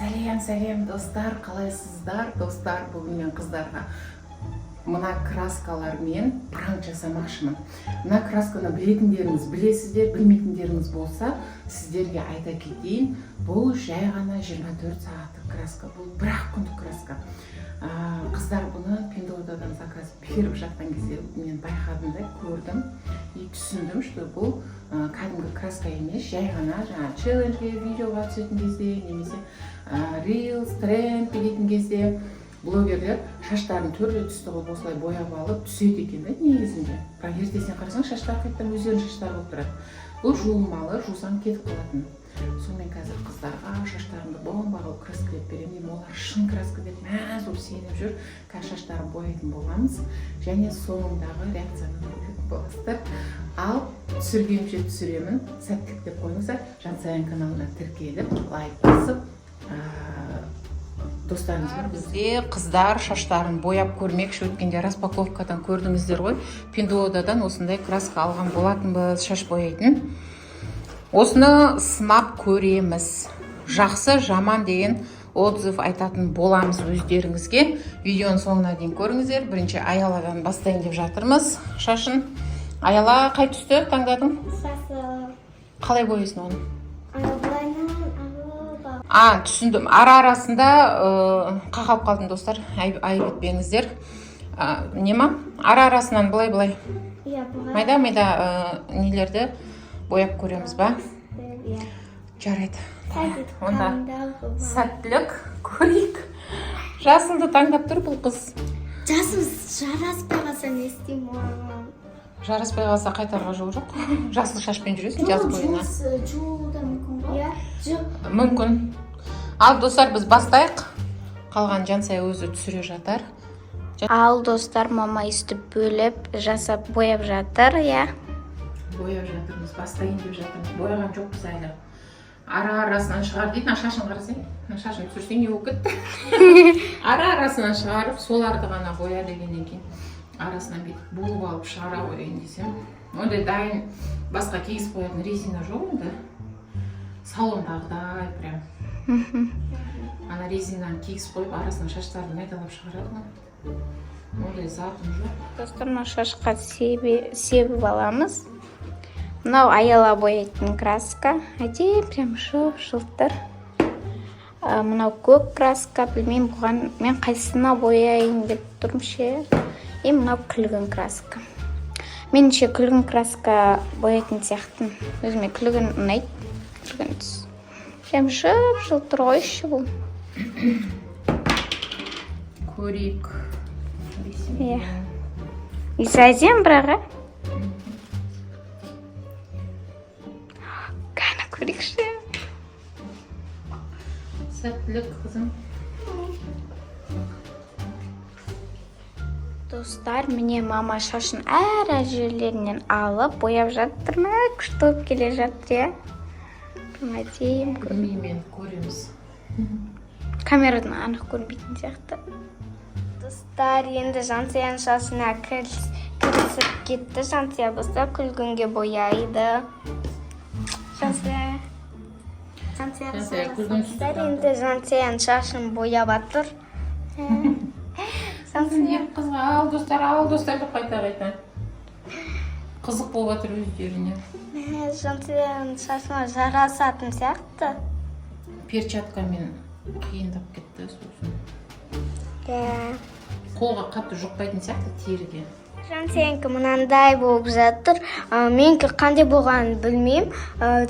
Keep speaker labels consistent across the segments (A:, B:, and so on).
A: Сәлем, сәлем, достар! Қалайсыздар, достар? Бүгін мен қыздарға мына краскалармен пранк жасамақшымын. Мына красканы білетіндеріңіз білесіздер, білмейтіндеріңіз болса, сіздерге айта кетейін: бұл жай ғана 24 сағаттық краска, бұл бір ақ күндік краска. Қыздар бұны Пиндуодуодан заказ беріп жатқан кезде мен байқадым да, көрдім и түсіндім, что бұл кәдімгі краска емес, жай ғана жаңағы челленджге, видеоға түсетін кезде немесе рилс, тренд билейтін кезде блогерлер шаштарын түрлі түсті қылып, осылай бояп алып түседі екен да негізінде. Бірақ ертесіне қарасаң, шаштары қайтадан өздерінің шаштары болып тұрады. Бұл жуылмалы, жусаң, кетіп қалатын. Сонымен, қазір қыздарға шаштарымды бомба қылып краскілеп беремін деймін. Олар шын краска деп мәз болып сеніп жүр. Қазір шаштарын бояйтын боламыз және соңындағы реакцияны көретін боласыздар. Ал түсіргенше түсіремін. Сәттілік деп қойыңыздар. Жансаян каналына тіркеліп, лайк басып, достарыңызбен. Бізде қыздар шаштарын бояп көрмекші. Өткенде распаковкадан көрдіңіздер ғой, Пиндуодуодан осындай краска алған болатынбыз, шаш бояйтын. Осыны сынап көреміз, жақсы, жаман деген отзыв айтатын боламыз өздеріңізге. Видеоның соңына дейін көріңіздер. Бірінші Аяладан бастайын деп жатырмыз шашын. Аяла, қай түсті таңдадың?
B: Жасыл.
A: Қалай бояйсың оны?
B: Былайынан алып ал.
A: А, түсіндім. Ара арасында қақалып қалдым, достар, айып етпеңіздер. Не ма, ара арасынан былай былай
B: Иә, бұған.
A: майда майда нелерді бояп көреміз ба?
B: Иә.
A: Жарайды.
B: Сәл
A: Онда
B: қалыңдау.
A: сәттілік, көрейік. Жасылды таңдап тұр бұл қыз.
B: Жасыл жараспай қалса, не істеймін оған?
A: Жараспай қалса, қайтарға жол жоқ, жасыл шашпен жүресің жаз бойына.
B: Жуу да мүмкін ғой. Иә. Жоқ.
A: Мүмкін. Ал, достар, біз бастайық, қалған Жансая өзі түсіре жатар.
B: Ал, достар, мама өйстіп бөліп жасап, бояп жатыр, иә.
A: Бояп жатырмыз, бастайын деп жатырмыз, бояған жоқпыз әлі. Ара арасынан шығар дейді. Мына шашын қарасай, мына шашын түсірсең, не болып кетті? Ара арасынан шығарып, соларды ғана боя дегеннен кейін, арасынан бүйтіп буып алып шығара қояйын десем, ондай дайын басқа кигізіп қоятын резина жоқ енді, салондағыдай прям ана резинаны кигізіп қойып, арасынан шаштарды майдалап шығарады ғой, ондай затым жоқ.
B: Достар, мына шашқа себіп аламыз. Мынау Аяла бояйтын краска, әдемі, прям жып жылтыр. Мынау көк краска, білмеймін, бұған мен қайсысына бояйын деп тұрмын ше. И мынау күлгін краска. Меніңше, күлгін краска бояйтын сияқтымын, өзіме күлгін ұнайды, күлгін түс. Прям жып жылтыр ғой еще бұл.
A: Көрейік.
B: Иә, иісі әдемі бірақ, иә. Кәні, көрейікші.
A: Сәттілік, қызым.
B: Достар, міне, мама шашын әр әр жерлерінен алып бояп жатыр. Мә, күшті болып келе жатыр, иә, прям әдемі.
A: Білмеймін енді, көреміз.
B: Камерадан анық көрінбейтін сияқты. Достар, енді Жансаяның шашына кірісіп кетті. Жансая болса күлгінге бояйды. Жансая, Жансая.
A: Жансая күлгін түсті.
B: Достар, енді Жансаяның шашын бояп жатыр Жансая.
A: Екі қызға «Ал, достар, ал, достар» деп қайта қайта қызық болып жатыр өздеріне.
B: Мә, Жансаяның шашына жарасатын сияқты.
A: Перчаткамен қиындап кетті сосын.
B: Иә.
A: Қолға қатты жұқпайтын сияқты, теріге.
B: Жансаянікі мынандай болып жатыр. Менікі қандай болғанын білмеймін.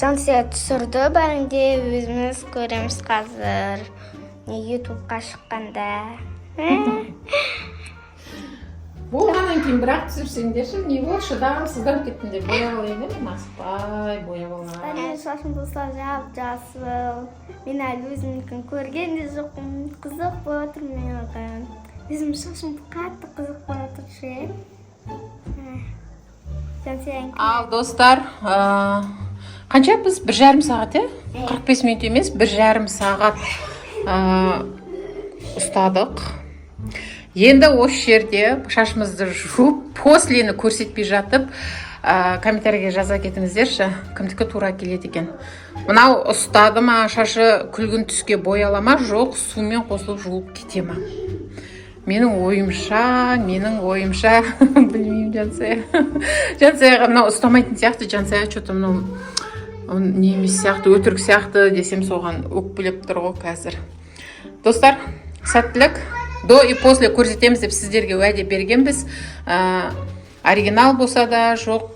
B: Жансая түсірді бәрін де, өзіміз көреміз қазір. Не, Ютубқа шыққанда.
A: Болғаннан кейін бірақ түсірсеңдерші, не болды, шыдамсызданып кеттіңдер. Бояп алайын да мен, асықпай бояп алайын.
B: Менің шашым болса жап жасыл. Мен әлі өзімдікін көрген де жоқпын. Қызық болып жатыр маған. Өзімнің шашым қатты қызық болып жатыр ше. Жансаянікі.
A: Ал, достар, қанша біз, 1,5 сағат, иә, 45 минут емес, 1,5 сағат ұстадық. Енді осы жерде шашымызды жуып, послені көрсетпей жатып, Комментарийге жаза кетіңіздерші, кімдікі тура келеді екен. Мынау ұстады ма, шашы күлгін түске бояла ма, жоқ сумен қосылып жуылып кете ма? Менің ойымша, білмеймін, Жансая, Жансаяға мынау ұстамайтын сияқты. Жансая че то мынау не емес сияқты, өтірік сияқты десем, соған өкпелеп тұр ғой қазір. Достар, сәттілік! До и после көрсетеміз деп сіздерге уәде бергенбіз. Оригинал болса да, жоқ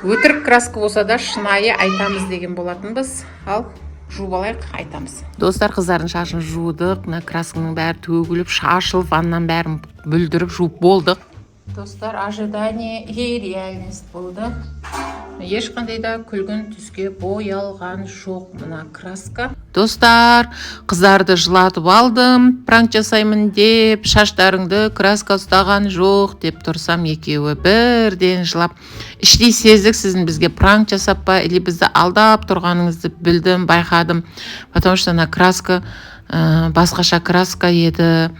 A: өтірік краска болса да, шынайы айтамыз деген болатынбыз. Ал жуып алайық, айтамыз. Достар, қыздардың шашын жудық. Мына красканың бәрі төгіліп, шашылып, ваннаның бәрін бүлдіріп жуып болдық. Достар, ожидание и реальность болды. Ешқандай да күлгін түске боялған жоқ мына краска. Достар, қыздарды жылатып алдым пранк жасаймын деп. Шаштарыңды краска ұстаған жоқ деп тұрсам, екеуі бірден жылап. Іштей сездік, сіздің бізге пранк жасап па или бізді алдап тұрғаныңызды білдім, байқадым, потому что ана краска басқаша краска еді,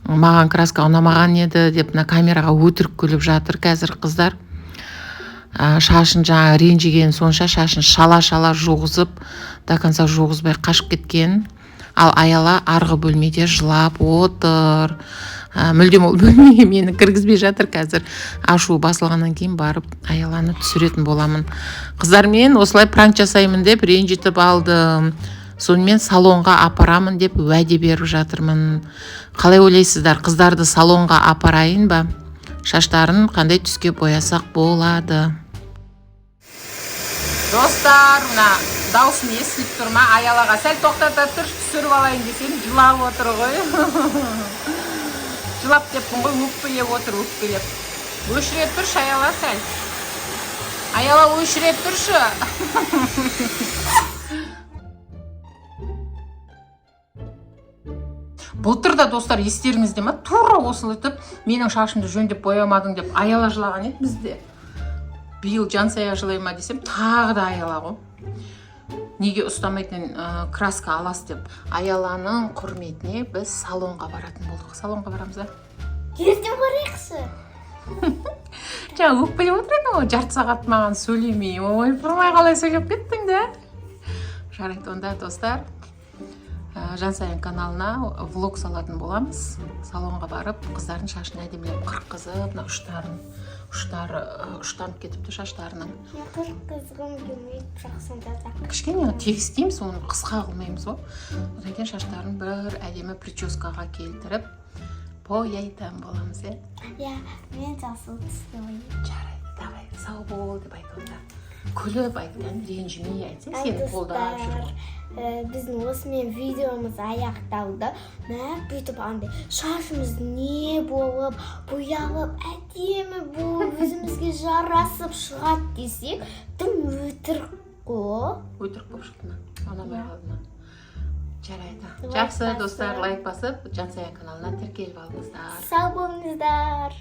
A: маған краска ұнамаған еді деп мына камераға өтірік күліп жатыр қазір қыздар. Шашын жаңа ренжіген сонша, шашын шала-шала жуғызып, до конца жуғызбай қашып кеткен. Ал Аяла арғы бөлмеде жылап отыр. Мүлдем ол бөлмеге мені кіргізбей жатыр. Қазір ашуы басылғаннан кейін барып Аяланы түсіретін боламын. Қыздармен осылай пранк жасаймын деп ренжітіп алдым. Сонымен салонға апарамын деп уәде беріп жатырмын. Қалай ойлайсыздар, қыздарды салонға апарайын ба? Шаштарын қандай түске боясақ болады? Достар, мына дауысым естіліп тұр ма? Аялаға сәл тоқтата тұршы, түсіріп алайын десем, жылап отыр ғой. Жылап деппін ғой, өкпелеп отыр, өкпелеп. Өшіре тұршы, Аяла, сәл. Аяла, өшіре тұршы. Былтыр да, достар, естеріңізде ма, тура осылайтып менің шашымды жөндеп боямадың деп Аяла жылаған еді бізде. Биыл Жансая жылай ма десем, тағы да Аяла ғой. Неге ұстамайтын краска аласыз деп. Аяланың құрметіне біз салонға баратын болдық. Салонға барамыз да.
B: Ертең барайықшы.
A: Жаңа өкпелеп отыр едің ғой жарты сағат маған сөйлемей. Ойпырмай, қалай сөйлеп кеттің да. Жарайды онда, достар, Жансаяның каналына влог салатын боламыз. Салонға барып, қыздардың шашын әдемілеп қырқызып, мына ұштарын, ұштары ұштанып кетіпті шаштарының.
B: Мен қырқызғым келмейді, жақсы да.
A: Кішкене тегістейміз оны, қысқа қылмаймыз ғой. Одан кейін шаштарын бір әдемі прическаға келтіріп бояйтын боламыз, иә.
B: Иә, мен жасыл түсті бояймын.
A: Жарайды, давай, сау бол деп айт онда. Күліп айт, ренжімей айтсаң, сені қолдап жүр ғой.
B: Біздің осымен видеомыз аяқталды. Мә, бүйтіп андай шашымыз не болып, боялып, әдемі болып, өзімізге жарасып шығады десек, тым өтірік қой.
A: Өтірік болып шықты ма, ұнамай
B: Иә.
A: қалды ма? Жарайды.
B: Лайк
A: Жақсы,
B: басып.
A: достар, лайк басып, Жансая каналына тіркеліп алыңыздар.
B: Сау болыңыздар.